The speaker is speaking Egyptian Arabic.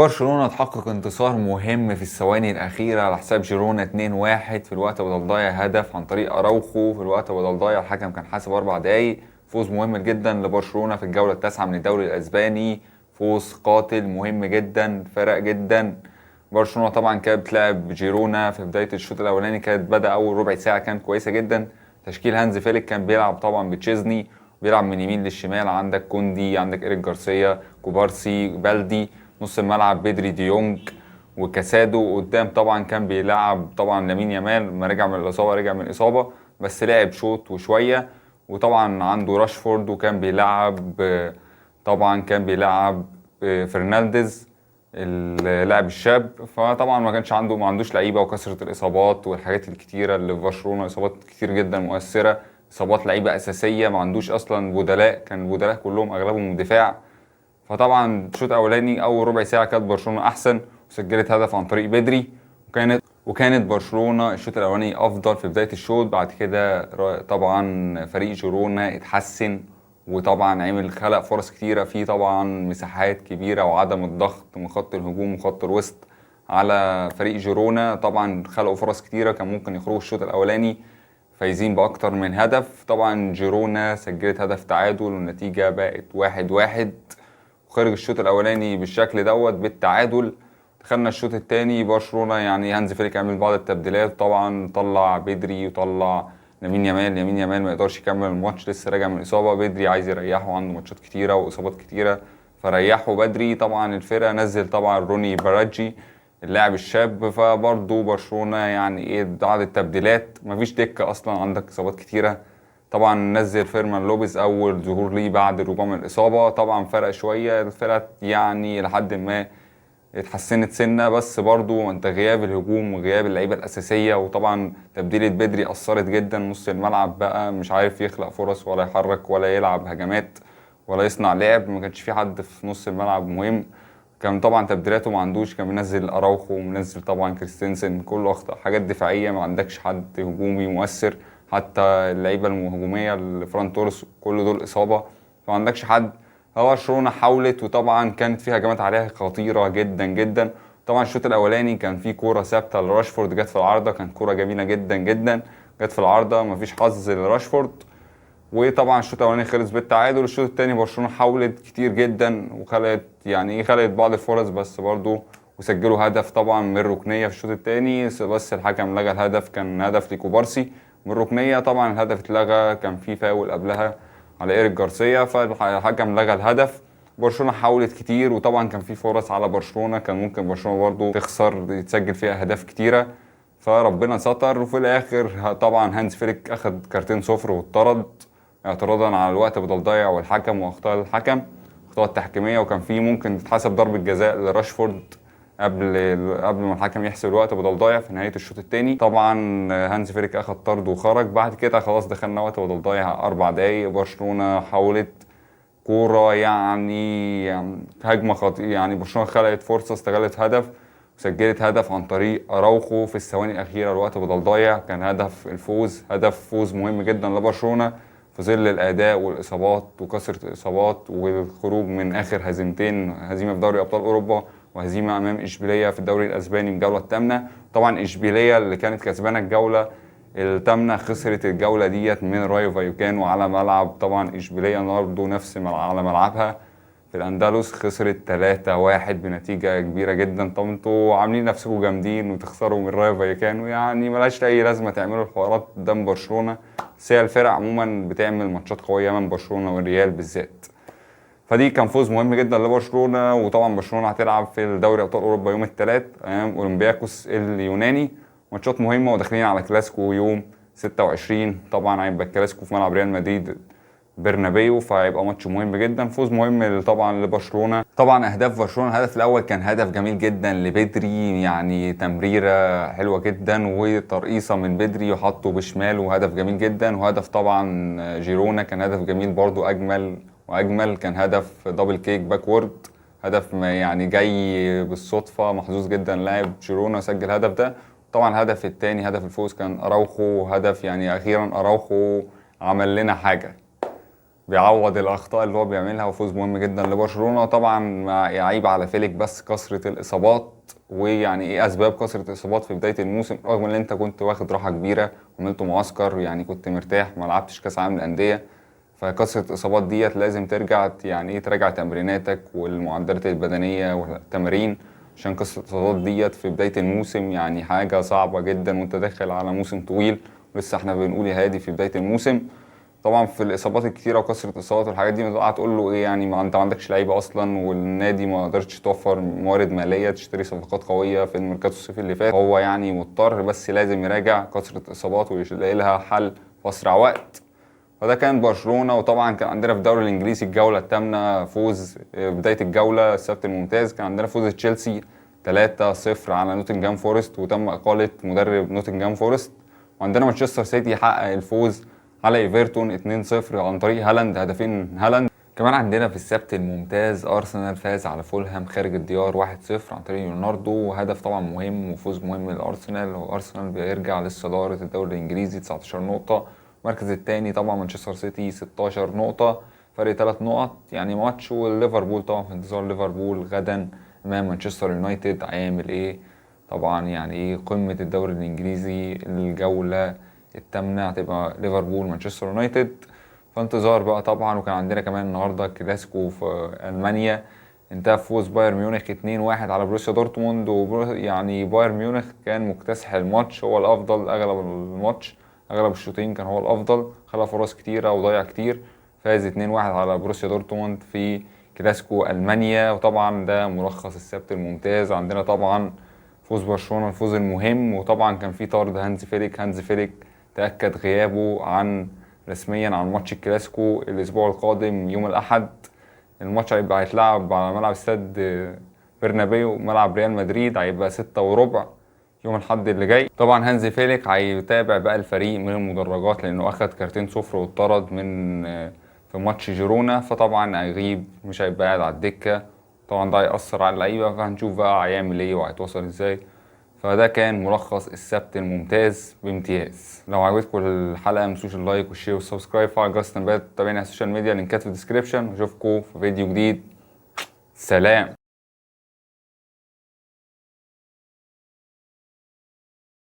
برشلونة تحقق انتصار مهم في الثواني الأخيرة على حساب جيرونا 2-1 في الوقت بدل ضايع، هدف عن طريق أراوخو في الوقت بدل ضايع، الحكم كان حاسب 4 دقايق. فوز مهم جدا لبرشلونة في الجولة التاسعة من الدوري الأسباني، فوز قاتل مهم جدا، فرق جدا. برشلونة طبعا كانت بتلعب جيرونا في بداية الشوط الأولاني، كانت بدأ أول ربع ساعة كانت كويسة جدا. تشكيل هانز فليك كان بيلعب طبعا بتشيزني، بيلعب من يمين للشمال، عندك كوندي، عندك إيريك جارسيا، كوبارسي، بالدي، نص الملعب بدري، ديونج وكاسادو. قدام طبعا كان بيلعب طبعا لامين يامال، ما رجع من الإصابة، رجع من الإصابة بس لعب شوط وشوية. وطبعا عنده راشفورد، وكان بيلعب طبعا كان بيلعب فرنانديز اللاعب الشاب. فطبعا ما كانش عنده، ما عندوش لعيبة، وكثرة الاصابات والحاجات الكتيرة اللي في برشلونه، اصابات كتير جدا مؤثرة، اصابات لعيبة اساسية، ما عندوش اصلا بدلاء، كان البدلاء كلهم اغلبهم دفاع. فطبعا الشوط الاولاني اول ربع ساعة كانت برشلونه احسن، وسجلت هدف عن طريق بدري، وكانت برشلونه الشوط الاولاني افضل في بداية الشوط. بعد كده طبعا فريق جيرونا اتحسن، وطبعا خلق فرص كتيرة، في طبعا مساحات كبيرة وعدم الضغط من خط الهجوم وخط الوسط على فريق جيرونا، طبعا خلقوا فرص كتيرة، كان ممكن يخرجوا الشوط الأولاني فايزين بأكتر من هدف. طبعا جيرونا سجلت هدف تعادل والنتيجة بقت 1-1، وخرج الشوط الأولاني بالشكل دوت بالتعادل. دخلنا الشوط الثاني، برشلونة يعني هانز فليك عمل بعض التبديلات، طبعا طلع بدري وطلع لامين يامال. لامين يامال ما يقدرش يكمل الماتش، لسه راجع من إصابة، بدري عايز يريحه، عنده ماتشات كتيرة وإصابات كتيرة، فريحه بدري. طبعا الفرقة نزل طبعا روني باراجي اللاعب الشاب. فبرضه برشلونة يعني ايه بعد التبديلات مفيش دكة أصلا، عندك إصابات كتيرة. طبعا نزل فيرمان لوبيز أول ظهور ليه بعد الرجوع من الإصابة، طبعا فرق شوية الفرقة يعني لحد ما اتحسنت سنة، بس برضو انت غياب الهجوم وغياب اللعيبة الأساسية، وطبعا تبديلة بدري أثرت جدا، نص الملعب بقى مش عارف يخلق فرص ولا يحرك ولا يلعب هجمات ولا يصنع لعب، ما كانش في حد في نص الملعب مهم. كان طبعا تبديلاته ما عندوش، كان منزل أراوخو ومنزل طبعا كريستنسن، كله أخطاء حاجات دفاعية، ما عندكش حد هجومي مؤثر، حتى اللعيبة الهجومية الفران توريس كل دول إصابة، فما عندكش حد. برشلونة حاولت، وطبعا كانت فيها هجمات عليها خطيرة جدا جدا. طبعا الشوط الأولاني كان في كورة ثابتة لراشفورد جت في العارضة، كان كورة جميلة جدا جدا جت في العارضة، مفيش حظ لراشفورد. وطبعا الشوط الأولاني خلص بالتعادل. الشوط الثاني برشلونة حاولت كتير جدا وخلقت يعني ايه، خلقت بعض الفرص بس برضو، وسجلوا هدف طبعا من ركنية في الشوط الثاني، بس الحكم لغى الهدف، كان هدف لكوبارسي من ركنية، طبعا الهدف اتلغى، كان في فاول قبلها على إيريك جارسيا، فالحكم لغى الهدف. برشلونة حاولت كتير، وطبعا كان في فرص على برشلونة، كان ممكن برشلونة برضو تخسر يتسجل فيها أهداف كتيرة، فربنا ستر. وفي الآخر طبعا هانز فليك أخد كارتين صفر واتطرد اعتراضا على الوقت بدل ضايع والحكم وأخطاء الحكم، أخطاء التحكيمية، وكان في ممكن تتحسب ضربة جزاء لراشفورد قبل ما الحكم يحسب الوقت بدل ضايع في نهاية الشوط الثاني. طبعا هانز فليك اخد طرد وخرج. بعد كده خلاص دخلنا وقت بدل ضايع 4 دقايق، برشلونة حاولت كورة يعني هجمة خطيرة، يعني برشلونة خلقت فرصة، استغلت هدف وسجلت هدف عن طريق أراوخو في الثواني الأخيرة الوقت بدل ضايع، كان هدف الفوز، هدف فوز مهم جدا لبرشلونة في ظل الأداء والإصابات وكثرة الإصابات والخروج من آخر هزيمتين، هزيمة في دوري أبطال أوروبا وهزيمة أمام إشبيلية في الدوري الأسباني الجولة الثامنة. طبعا إشبيلية اللي كانت كسبانة الجولة الثامنة خسرت الجولة ديت من رايو فايكانو على ملعب طبعا إشبيلية برضه نفس على ملعبها في الأندلس، خسرت 3-1 بنتيجة كبيرة جدا. طب انتوا عاملين نفسكم جامدين وتخسروا من رايو فايكانو، يعني ملهاش أي لازمة تعملوا الحوارات قدام برشلونة، بس هي الفرق عموما بتعمل ماتشات قوية من برشلونة والريال بالذات. فدي كان فوز مهم جدا لبرشلونة. وطبعا برشلونة هتلعب في الدوري أبطال أوروبا يوم الثلاث أمام أولمبياكوس اليوناني، ماتشات مهمة، وداخلين على كلاسيكو يوم 26، طبعا هيبقى الكلاسيكو في ملعب ريال مدريد برنابيو، فهيبقى ماتش مهم جدا، فوز مهم طبعا لبرشلونة. طبعا اهداف برشلونة، الهدف الاول كان هدف جميل جدا لبدري، يعني تمريرة حلوة جدا وترقيصة من بدري وحطه بشماله، وهدف جميل جدا. وهدف طبعا جيرونا كان هدف جميل برضو، اجمل واجمل، كان هدف double kick backward، هدف يعني جاي بالصدفة، محظوظ جدا لاعب جيرونا سجل الهدف ده. طبعا الهدف الثاني هدف الفوز كان اراوخو، هدف يعني اخيرا اراوخو عمل لنا حاجة بيعوض الاخطاء اللي هو بيعملها، وفوز مهم جدا لبرشلونة. طبعا ما يعيب على فليك بس كثرة الاصابات، ويعني ايه اسباب كثرة الاصابات في بداية الموسم، رغم ان انت كنت واخد راحة كبيرة وعملت معسكر، يعني كنت مرتاح، ما لعبتش كاس عالم للاندية. فكثره الاصابات ديت لازم ترجع يعني ايه تراجع تمريناتك والمعدلات البدنية والتمارين، عشان كثرة الاصابات ديت في بداية الموسم يعني حاجة صعبة جدا، وانت داخل على موسم طويل ولسه احنا بنقول يا هادي في بداية الموسم. طبعا في الاصابات الكتيرة وكثرة الاصابات والحاجات دي، ما تقول له ايه يعني، ما انت ما عندكش لعيبة اصلا، والنادي ما قدرتش توفر موارد ماليه تشتري صفقات قوية في الميركاتو الصيفي اللي فات. هو يعني مضطر، بس لازم يراجع كثرة الاصابات ويلاقي لها حل في اسرع وقت. فده كان برشلونه. وطبعا كان عندنا في الدوري الانجليزي الجولة الثامنة فوز بداية الجولة السبت الممتاز، كان عندنا فوز تشيلسي 3-0 على نوتنجهام فورست، وتم اقاله مدرب نوتنجهام فورست. وعندنا مانشستر سيتي حقق الفوز على ايفرتون 2-0 عن طريق هالاند، هدفين هالاند. كمان عندنا في السبت الممتاز ارسنال فاز على فولهام خارج الديار 1-0 عن طريق ليوناردو، وهدف طبعا مهم وفوز مهم لارسنال، وارسنال بيرجع للصداره الدوري الانجليزي 19 نقطة. المركز الثاني طبعا مانشستر سيتي 16 نقطة، فرق 3 نقط يعني ماتش. والليفربول طبعا في انتظار ليفربول غدا امام مانشستر يونايتد هيعمل ايه طبعا، يعني ايه قمة الدوري الانجليزي الجولة الثامنة هتبقى ليفربول مانشستر يونايتد، فانتظار بقى طبعا. وكان عندنا كمان النهارده كلاسيكو في المانيا، انتهى فوز بايرن ميونخ 2-1 على بروسيا دورتموند. يعني بايرن ميونخ كان مكتسح الماتش، هو الافضل اغلب الماتش، اغلب الشوطين كان هو الافضل، خلق فرص كتيرة وضيع كتير، فاز 2-1 على بروسيا دورتموند في كلاسيكو المانيا. وطبعا ده ملخص السبت الممتاز. عندنا طبعا فوز برشلونه الفوز المهم، وطبعا كان في طرد هانز فليك. هانز فليك تأكد غيابه عن رسميا عن ماتش الكلاسيكو الاسبوع القادم يوم الاحد. الماتش هيبقى هيتلعب على ملعب استاد برنابيو، ملعب ريال مدريد، هيبقى 6:15 يوم الاحد اللي جاي. طبعا هانز فليك هيتابع بقى الفريق من المدرجات، لانه اخد كارتين صفر واتطرد من في ماتش جيرونا، فطبعا هيغيب، مش هيبقى قاعد على الدكة، طبعا ده هيأثر على اللعيبة، فهنشوف بقى هيعمل ايه وهيتواصل ازاي. فده كان ملخص السبت الممتاز بامتياز. لو عجبتكم الحلقة متنسوش ال like وال share وال subscribe، فعل جرس التنبيهات، تابعيني على ال social media، لينكات في ال description، واشوفكم في فيديو جديد. سلام.